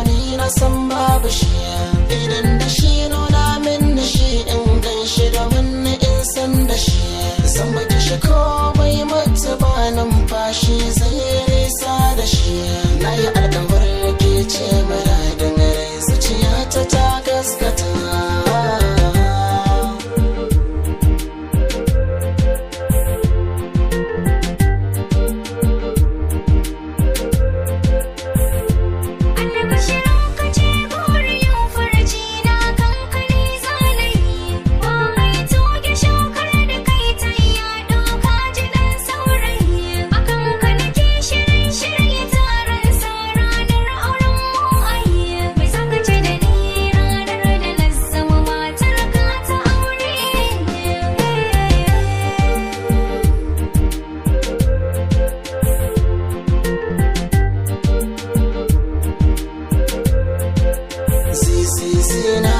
Ni na san babu shi. Idan da shi, nuna min shi in gan shi, domin ni in san da shi. Zan baki shi komai mutu ba, numfashi zai nisa da shi. Na yi alkawar ke ce muradin rai, zuciyata ta gaskata. Albashirin ka ce goriyin farci na, kankane zanayi. Ba mai tuge shukar da kai ta yaɗo, ka ji ɗan saurayi. Akan ka nake shirin shirya taron sa ranar auren mu ayi. Mai saka ce da ni ranar da na zama matar ka ta aure? Sisi na